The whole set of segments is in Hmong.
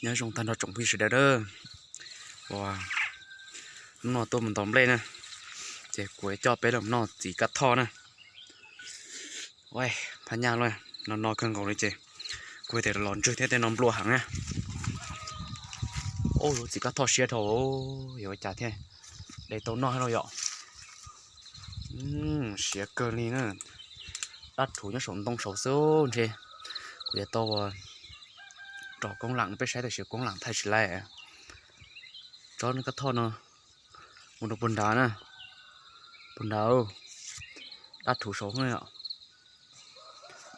Nyob zoo tag nrho tsoom phooj ywg sawv daws. Ua, hnub no tuaj mus ntaus nplej na, ces kuv coj peb los noj txiv kab thoj na. Phab nyaj lawm, no no kawg nkaus li ces kuv tias los ntswg thiab tej no nplua heev na. Ub, lub txiv kab thoj siab dhau, yuav ua cas thiaj de tau noj thiab lauj yom. Siav kawg li na. Dab rhuv nyob saum ntoo saud xwb ntshe. Kuv yuav tau ua rau koob lam peb saib tam sim koob lam thaij tsis laib. Tsob kab thoj no mus rau puag nrad na, puag nrad, dab rhuv saud na yom.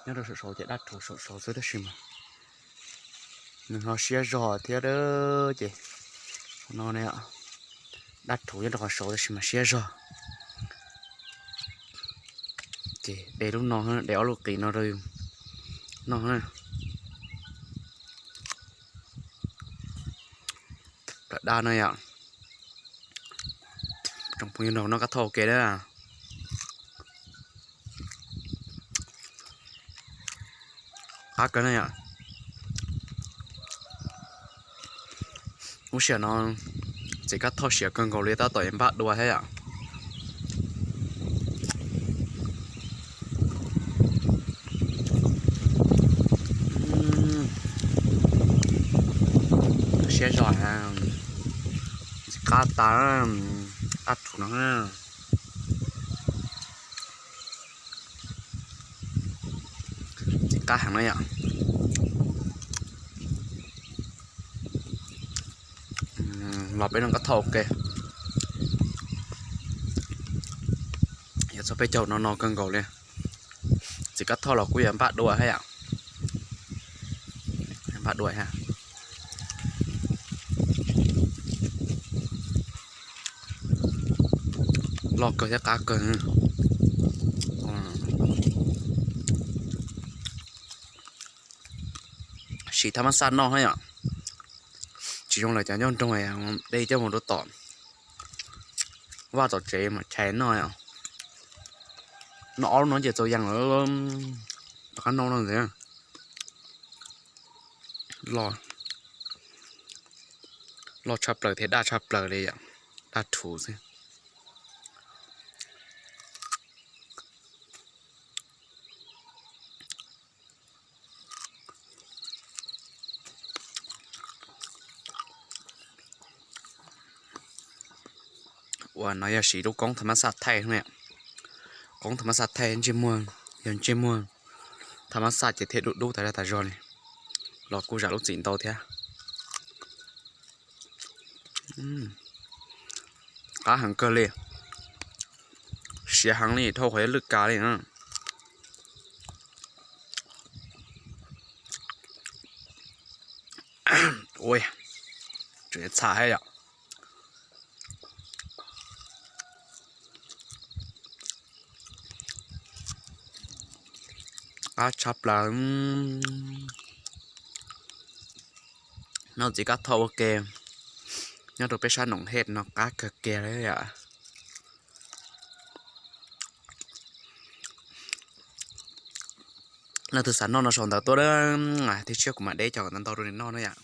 Nyob rau saum saud ces dab rhuv saum saud xwb tab sis mas nws ho siab zog thiab ces no ne, dab rhuv nyob rau qhov saud tab sis mas siab zog. Ces de lub no, de ob lub qis no rau yus noj na. Plawv daj no yom. Tsoom phooj ywg nrog noj kab thoj ua ke na. Qab kawg na yom. Lub sij hawm no txiv kab thoj siav kawg nkaus li, tab tom yuav npaj dua thiab yom. Siab zog, txiv qab tas, dab rhuv no. Txiv qab heev na yom. Los peb noj kab thoj ua ke. Yuav txog peb caug no no kawg nkaus li. Txiv kab thoj los kuj yuav npaj dua thiab yom. Npaj dua thiab. Loj kawg thiab qab kawg. Siv thaj mab xaj noj thiab yom. Tsis zoo lawm cov nyob nroog, de coj mus rau tom vaj tom tsev mas chais noj. Noj ob lub no ces txaus yees lawm. Rov qab noj no ntxiv. Loj tshaj plaws thiab daj tshaj plaws li yom. Daj rhuv xwb. Uas no yog siv lub koob thaj mab xaj thaij, koob thaj mab xaj thaij ntsej muag, yog ntsej muag thaj mab xaj ces thiaj dub dub tas zog tas zog li. Los kuj zam lub txim ntau thiab. Qab heev kawg li. Siav heev li dhau qhov lwj kav li. Ua, tseem txham thiab yom. Qab tshaj plaws. Noj txiv kab thoj ua ke nyob rau peb sab noom hej no qab kawg kiag li yom. Leej twg xav noj no sau ntawv tuaj, thiab tshiab kuv mam deb cov ntau ntau rau nws noj na yom.